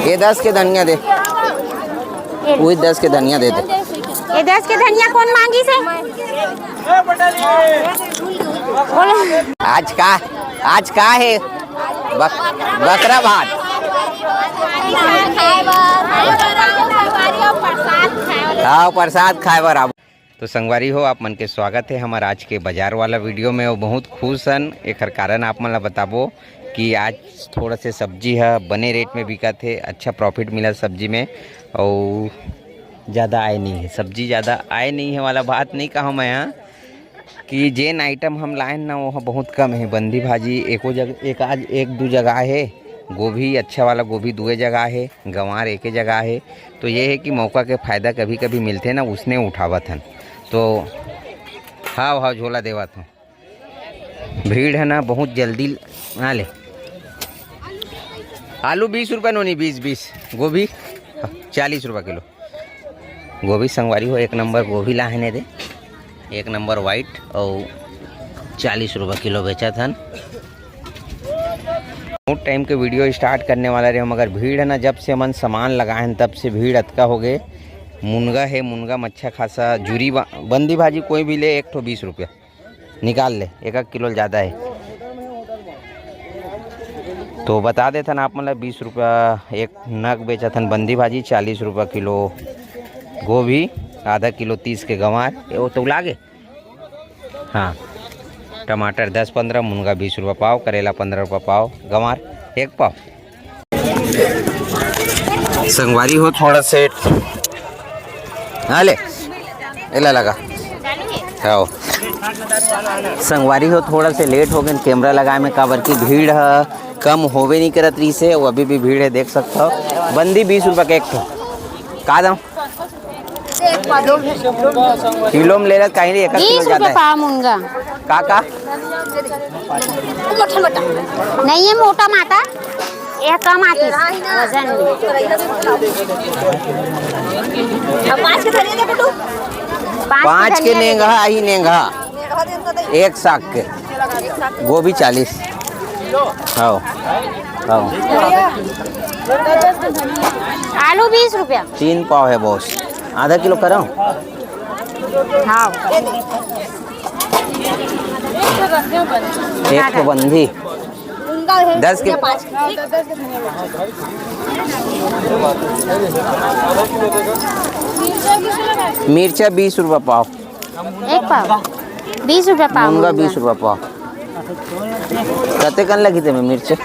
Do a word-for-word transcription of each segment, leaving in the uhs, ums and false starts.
ये दस के धनिया दे। वही दस के धनिया दे दे। ये दस के धनिया कौन मांगी से? बोलो। आज का, आज का है? बक-, बकरा भात। हाँ, प्रसाद खाए बर आबो। तो संगवारी हो, आप मन के स्वागत है हमर आज के बाजार वाला वीडियो में। अउ बहुत खुश हन, एखर कारण आप मन ला बताबो कि आज थोड़ा से सब्जी ह बने रेट में बिकत हे, अच्छा प्रॉफिट मिला सब्जी में। अउ ज़्यादा आए नहीं है, सब्जी ज़्यादा आए नहीं है वाला बात नहीं कहा मैं यहाँ, कि जेन आइटम हम लाएन ना, वो ह बहुत कम है। बंदी भाजी एको जगह, एक आज एक दू जगह है, गोभी अच्छा वाला गोभी दुए जगह है, गंवार एके जगह है। तो ये है कि मौका के फ़ायदा कभी कभी मिलथे ना, उसने उठावत हन। तो हाव हाव झोला देवत हूँ। भीड़ है ना बहुत जल्दी। हाँ ले, आलू बीस रुपये नोनी, बीस बीस। गोभी चालीस रुपये किलो। गोभी संगवारी हो, एक नंबर गोभी लाहे ने दे, एक नंबर वाइट, और चालीस रुपये किलो बेचत हन। बहुत टाइम के वीडियो स्टार्ट करने वाला रहे, मगर भीड़ है ना, जब से हमन सामान लगाए हैं तब से भीड़ अतका हो गए। मुनगा है, मुनगा म अच्छा खासा जूरी बा-, बंदी भाजी कोई भी ले, एक ठो बीस रुपया निकाल ले, एक एक किलो ज़्यादा है। तो बता देथन आप मन ला, बीस रुपया एक नग बेचथन बंदी भाजी, चालीस रुपया किलो गोभी, आधा किलो तीस के गंवार, ये वो तो लागे। हाँ, टमाटर दस पन्द्रह, मुनगा बीस रुपया पाव, करेला पन्द्रह रुपया पाव, गंवार एक पाव। संगवारी हो थोड़ा से, हाँ ले, एला लगा। हाँ। संगवारी हो थोड़ा से लेट हो गए कैमरा लगाए में, काबर की भीड़ ह कम होवे नहीं करत रही से, वो अभी भी भीड़ है, देख सकता हो। बंदी बीस रुपया के एक ठो। का दाम? किलो में लेला त काहे नहीं, एक किलो बीस रुपया ज्यादा है। पाव मुनगा। का, का? मोटा, मोटा। नहीं है मोटा माता, ये कम आती है वजन में। अब पाँच के धनिया दे, गुड्डू। पाँच के नेंगहा, आही नेंगहा। एक साग के। गोभी चालीस। हाँ, हाँ। आलू बीस रुपया। तीन पाव है बॉस, आधा किलो कराओ। हाँ। एक तो बंदी। दस के। मिर्चा बीस रुपया पाव। एक पाव बीस रुपया पाव मुनगा। बीस रुपया पाव। कते कन लगी तेमे मिर्चा?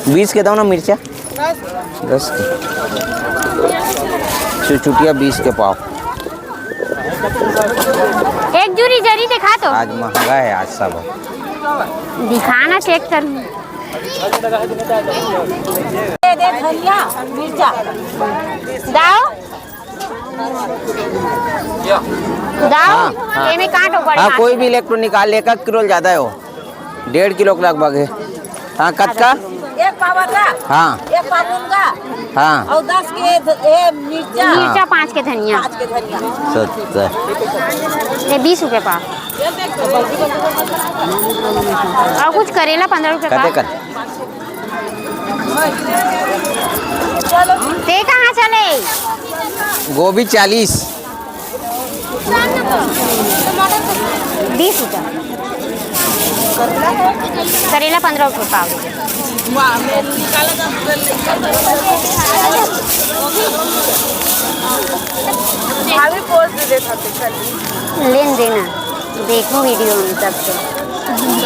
बीस के दो ना मिर्चा। दस के। चुचुटिया बीस के पाव। एक जूरी जरी दिखा तो। आज महंगा है आज सब। दिखाना चेक कर। दे दे धनिया, मिर्चा। दाओ। दाओ। हाँ, हाँ। एमे काटो बड़े हाँ, हाथ कोई से। भी इलेक्ट्रॉनिक निकाल ले, एक किलो ज्यादा है वो। डेढ़ किलो के लगभग है। हाँ, कतका? एक पाव अदरक। हाँ। एक पाव मुनगा। हाँ। और दस के ध-, ए, मिर्चा। मिर्चा पाँच के धनिया। पाँच के धनिया। सत्तर। ये बीस रुपये पाव। और कुछ करेला पन्द्रह रुपये पाव। कते कर? ते कहाँ चले? गोभी चालीस। बीस रुपया। करेला पन्द्रह रुपये पाव। लेन देना, देखो वीडियो में तब से।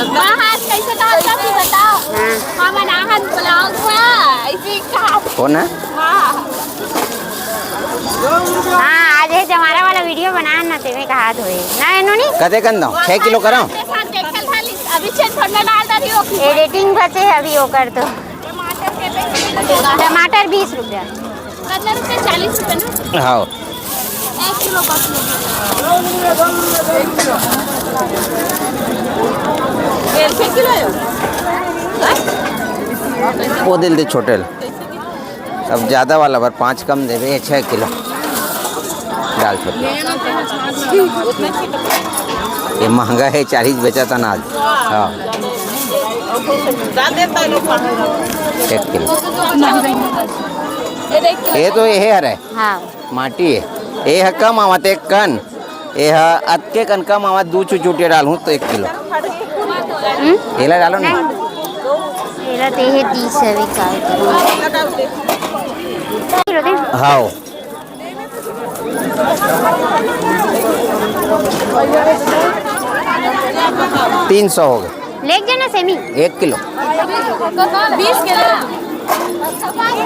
वाह, आज कैसे कहा था कि बताओ। हाँ। हाँ, बना हाथ ब्लाउज हुआ, ऐसे ही कहा। हो ना? हाँ। हाँ, आज ये जमारा वाला वीडियो बना ना, तेमे कहा धोए। ना, एनो नी? कते कन दो? छह किलो करो। साथ देखल था, अभी छह छोड़ना डाल दा रही हो। एडिटिंग बचे है अभी, वो कर दो। टमाटर के, टमाटर बीस रुपया। कितना रुपया? चालीस रुपया ना? हाँ। एक किलो बस। डेढ़ सौ किलो है। वो दिल दे छोटे ल। अब ज़्यादा वाला बर पाँच कम देवे, छः किलो दाल छोटे। ये महंगा है, चालीस बेचा था ना आज। हाँ। एक किलो। ये तो ये हरे। हाँ। माटी हे। ये ह कम आवत, एक कन। ये ह अतके कन कम आवत, दू चुचुटिया डालहूँ तो एक किलो। हम्म? एला डालो ना। नहीं। एला ते हे तीस हे, अभी का करूँ? हाँ। तीन सौ हो गए। लेके जाना सेमी। एक किलो। बीस के ना।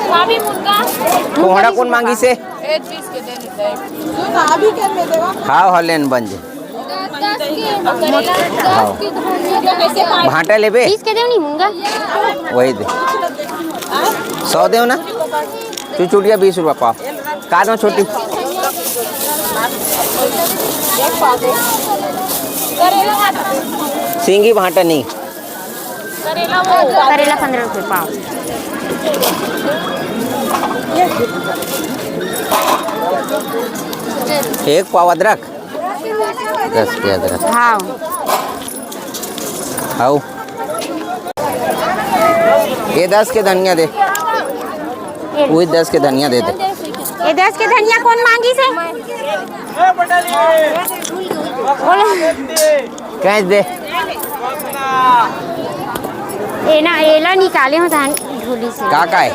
भाभी मुर्गा। कोहड़ा कौन मांगी से? ए, बीस के दे देते हैं। हाँ, हाँ, लेन बन जे। दस के, हाँ। दस के धनिया। भांटा लेबे? बीस के देव नहीं मुंगा। वही दे। सौ देव ना। चुचुटिया बीस रुपया पाव। का दो छोटी? सिंगी भांटा नहीं। करेला पंद्रह रुपये पाव। एक पाव अदरक। दस के अदरक। हाँ। आओ। ये दस के धनिया दे। ये वही दस के धनिया दे दे। ये दस के धनिया कौन मांगी से? बोलो। कैसे दे? ए ना, एला निकाले हो धान झोली से। का का है?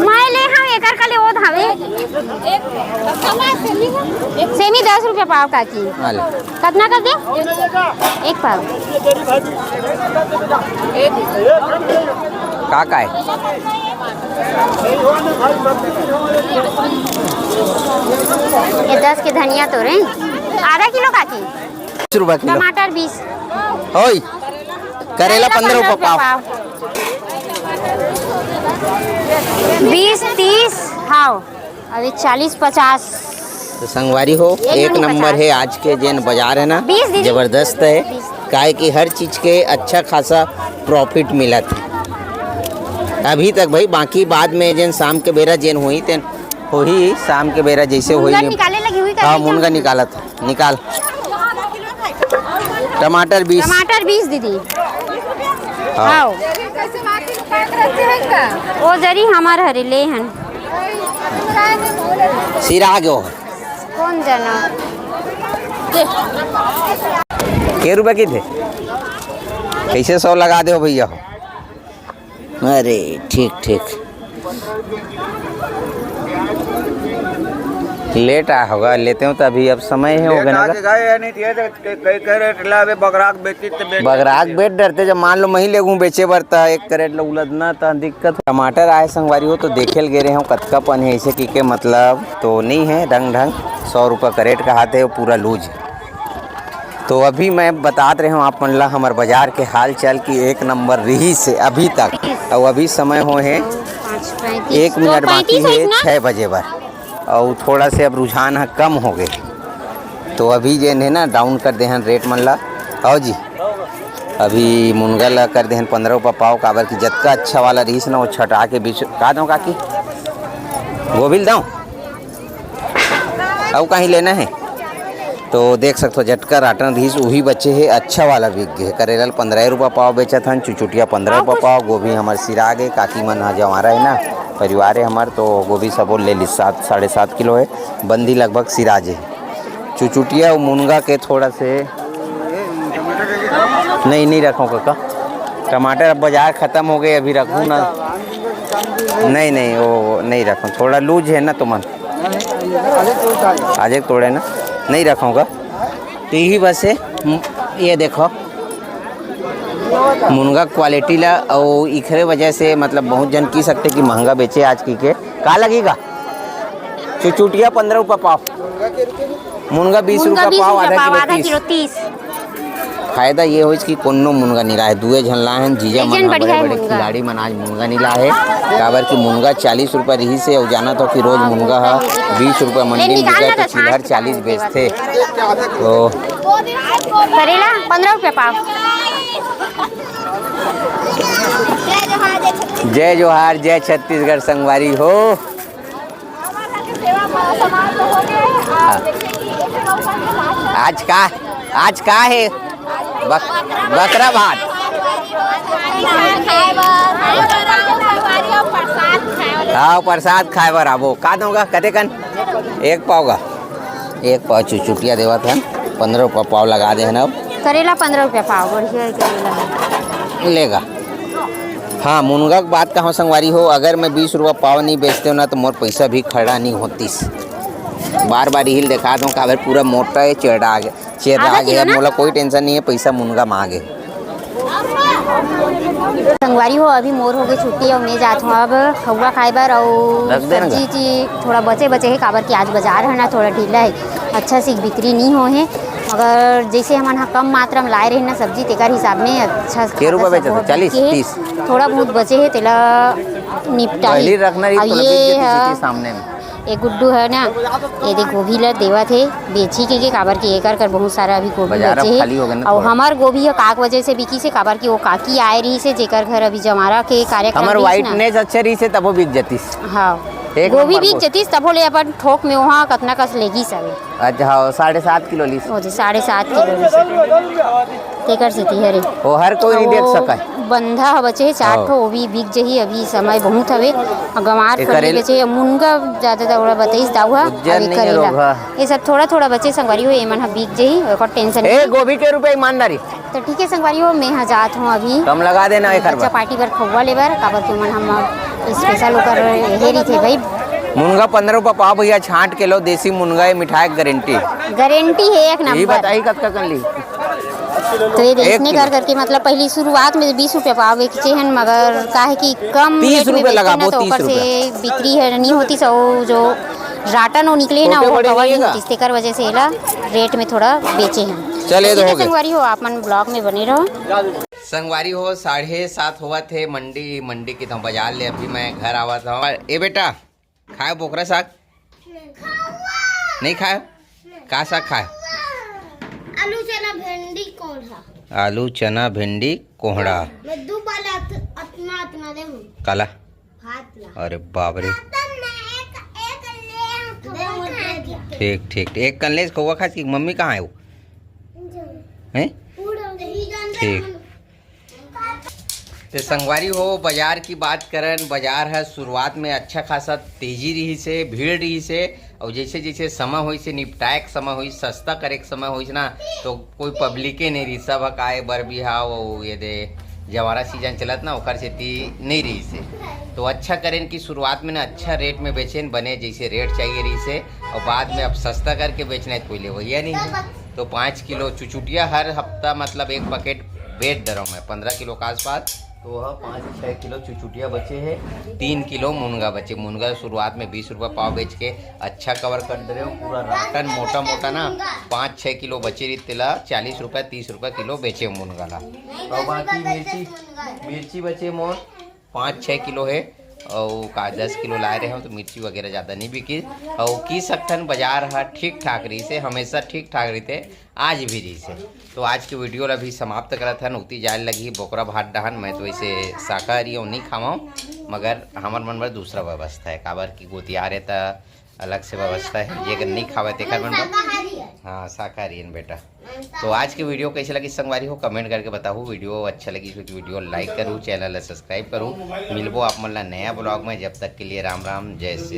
मैं ले हाँ, एकर का ले वो धावे। सेमी दस रुपया पाव काकी। हाँ ले। कतना कर दे? एक पाव। का का है? ये दस के धनिया तो रे, आधा किलो काकी। बीस रुपया किलो। टमाटर बीस। ओए, करेला पंद्रह रुपया पाव। बीस, तीस, हाँ। अभी चालीस, पचास। तो संगवारी हो, एक एक नंबर पचास। है आज के जेन बाजार है ना, बीस दीदी। जबरदस्त है। बीस। काहे कि हर चीज के अच्छा खासा profit मिलत है अभी तक भाई। बाकी बाद में जेन शाम के बेरा जेन होही, तेन होही शाम के बेरा जैसे होही। मुनगा निकाले लगी हुई का हाँ, नहीं? मुनगा निकालत है। निकाल। टमाटर बीस। टमाटर बीस दीदी। हाँ। हाँ। वो जरी हमार हरे ले हन। सिरा गयो। कौन जना? के रुपए की थे? कैसे सौ लगा दे हो भैया हो? अरे, ठीक, ठीक। लेट आ होगा, लेते हो तो अभी अब समय है, लेट होगा ना। आके गए या नहीं, ये तो कई, कई, कई रेट लावे, बगराक बेची तो बेच बगराक बेच डरते, जब मान लो मैं ही लेगूं बेचे बर, त एक कैरेट ल उलदना त दिक्कत। टमाटर आए संगवारी हो, तो देखे ल गे रहे हो कतका पन है, ऐसे की के मतलब तो नहीं है, रंग ढंग। सौ रुपये कैरेट का हाथ है, वो पूरा लूज। तो अभी मैं बतात रहे हूँ आप मन ला हमर बाजार के हाल चाल की एक नंबर रही से अभी तक, और अभी समय हो है पाँच पैंतीस। एक मिनट बाकी है ना? छः बजे बर, और थोड़ा से अब रुझान ह कम हो गए, तो अभी जे है ना डाउन कर दे हन रेट मन ला। आओ जी, अभी मुनगा ला कर दे हन पंद्रह रुपया पाव, काबर कि जतका अच्छा वाला रहीस ना वो छटा के बीस का दो काकी, गोभी ल दो। अउ कहीं लेना है तो देख सकथो, जतका राटन रहीस उही बचे हे, अच्छा वाला बिक गे हे। करेला ल पंद्रह रुपया पाव बेचत हन, चुचुटिया पंद्रह रुपया पाव, गोभी हमर सिरा गे, काकी मन ह जवारा है ना, परिवार है हमर, तो गोभी सबो ले ली, सात, साढ़े सात किलो है, बंदी लगभग सिरा जे। चुचुटिया अउ मुनगा के थोड़ा से नहीं, नहीं रखो काका। टमाटर अब बाजार खत्म हो गए, अभी रखूँ ना। नहीं, नहीं, वो नहीं रखो, थोड़ा लूज है ना तुमन। आज एक तोड़े ना, नहीं रखूँगा। तो यही बस है, म-, ये देखो, मुनगा क्वालिटी ला, और इखरे वजह से मतलब बहुत जन की सकते कि महंगा बेचे आज की के। का लगेगा? चुचुटिया पंद्रह रुपया पाव, मुनगा बीस रुपया पाव, आधा किलो तीस। फायदा ये होइस कि कोनो मुनगा नइ राहय, दुए झन लाए हन, जीजा मन ह, बड़े-बड़े खिलाड़ी मन आज मुनगा नइ लाए हे, काबर कि मुनगा चालीस रुपया रिहिस हे, अउ जानत हो कि रोज मुनगा ह बीस रुपया मंडी म बिकय, तो चिल्हर चालीस बेचथे। तो करेला पंद्रह रुपया पाव। जय जोहार, जय छत्तीसगढ़ संगवारी हो। हाँ। आज का, आज का हे? बक-, बकरा भात। हाँ, प्रसाद खाए बर आबो। का दोगा? कते कन? एक पाव का? एक पाव चुचुटिया देवत हन, पंद्रह रुपया पाव लगा दे हन अब। करेला पंद्रह रुपया पाव, बढ़िया है करेला। लेगा। हाँ, मुनगा के बात कहो संगवारी हो, अगर मैं बीस रुपया पाव नहीं बेचते हो ना, तो मोर पैसा भी खड़ा नहीं होतीस। बार बार यही देखा दो, काबर पूरा मोटा है, चेड़ा आ गया, चेड़ा आ गया। मोला कोई टेंशन नहीं है, पैसा मुनगा मांगे। संगवारी हो, अभी मोर होगे छुट्टी अउ मैं जात हूँ अब खउवा खाए बर अउ सब्जी जी थोड़ा बचे बचे हे, काबर कि आज बाजार है ना, थोड़ा ढीला है, अच्छा से बिक्री नहीं हो है। मगर जैसे हमन ह कम मात्रा में लाए रहे ना सब्जी, तेकर हिसाब में अच्छा के रुपया बेचत हे? चालीस, तीस? थोड़ा बहुत बचे है, तेला निपटाही। पहली रखना रही तो ये सामने में। ए गुड्डू है ना, ये दे गोभी ला देवत हे बेची के, के काबर कि एकर कर बहुत सारा अभी गोभी बचे हे। अउ हमर गोभी ह काक वजह से बिकी से, काबर कि वो काकी आए रही से, जेकर घर अभी जमारा के कार्यक्रम हमर वाइटनेस अच्छा रही से, तबो बिक जतीस। हाँ, गोभी बिक जतीस, तबो ले अपन थोक में वहाँ कतना कस लेगी सब। अच्छा, हाँ, साढ़े सात किलो लीस। ओ जी, साढ़े सात किलो लीस। तेकर सेती हरे। ओ हर कोई नहीं देख सका। बंधा ह बचे हे चार ठो, वो भी बिक जही, अभी समय बहुत हवे। गंवार फली बचे हे, मुनगा ज्यादा दौड़ा बतईस दाऊ ह, अभी करेला। ये सब थोड़ा थोड़ा बचे संगवारी हो, एमन ह बिक जही, ओकर टेंशन ए, गोभी के रुपया ईमानदारी। तो ठीक है संगवारी हो, मैं ह जात हूँ अभी। कम लगा देना एक बच्चा पार्टी बर खउवा लेबर, काबर कि मन हम स्पेशल ओकर हेरी थे भाई। मुनगा पंद्रह रुपया पाव भैया, छांट के लो, देसी मुनगा है, मिठाई गारंटी। गारंटी है एक नंबर। बताई कतका कर ली? तो ये देखने कर करके, मतलब, पहली शुरुआत में बीस रुपया पाव बेचे हन, मगर काहे कि कम तीस रेट में रुपया बेचते ना, तो ऊपर से बिक्री है नहीं होती, सो जो राटन वो निकले ना, वो कवर नहीं होती, तेकर वजह से एला रेट में थोड़ा बेचे हन। चल, ये तो हो गया। संगवारी हो, आप मन ब्लॉग में बने रहो। संगवारी हो, साढ़े सात होवत हे, मंडी, मंडी की तो बाजार ले अभी मैं घर आवत हूँ। ए बेटा, खाए बोकरा साग? नहीं खाए? का साग खाए? आलू, चना, भिंडी, कोहड़ा। आलू, चना, भिंडी, कोहड़ा। मैं दू बाला अत-, अतना, अतना दे हूँ। काला? भात ला। अरे बाप रे। अतन में एक, एक ले हम दे, खबर मुझे खाए दे। ठीक, ठीक, ठीक। एक कन ले खउवा खास की मम्मी कहाँ है वो? हैं? पूरा दही जान ठीक। ते संगवारी हो, बाजार की बात करन, बाजार ह शुरुआत में अच्छा खासा तेजी रहिस हे, भीड़ रहिस हे, अउ जैसे जैसे समय होइस हे, निपटाए के समय होइस, सस्ता करे के समय होइस ना, तो कोई पब्लिके नहीं रहिस, सब ह काय बर बिहाव अउ ये दे जवारा सीजन चलत ना, ओकर सेती नहीं रहिस हे। तो अच्छा करेन कि शुरुआत में ना अच्छा रेट में बेचेन, बने जैसे रेट चाहिए रहिस हे, अउ बाद में अब सस्ता करके बेचना है, कोई लेवइया नहीं है। तो पाँच किलो चुचुटिया हर हफ्ता, मतलब, एक पैकेट बेच दे रहा हूँ मैं, पन्द्रह किलो के आसपास। तो वह पाँच छः किलो चुचुटिया बचे हैं, तीन किलो मुनगा बचे। मुनगा शुरुआत में बीस रुपये पाव बेच के अच्छा कवर कर दे रहे हो, पूरा राटन मोटा मोटा ना, पाँच छः किलो बचे रही, तेला चालीस रुपये, तीस रुपये किलो बेचे मुनगा ला। और बाकी मिर्ची, मिर्ची बचे मोर पाँच छः किलो है, और का दस किलो लाए रहे हो तो मिर्ची वगैरह ज़्यादा नहीं बिकी। और की सकथन, बाजार ह ठीक ठाक रही से, हमेशा ठीक ठाक रही थे, आज भी रही से। तो आज के वीडियो ला भी समाप्त करत हन, उती जाए लगी बोकरा भात डहन। मैं तो वैसे शाकाहारी हूँ, नहीं खावा हूँ, मगर हमर मन बर दूसरा व्यवस्था है, काबर की गोतियार है त अलग से व्यवस्था है, जेकर नहीं खावे तेकर मन बर। शाकाहारी है। हाँ, शाकाहारी है बेटा। तो आज के वीडियो कैसे लगी संगवारी हो, कमेंट करके बताओ। वीडियो अच्छा लगी तो वीडियो लाइक करूँ, चैनल ला सब्सक्राइब करूँ। मिलबो आप मन ला नया ब्लॉग में, जब तक के लिए राम राम, जय श्री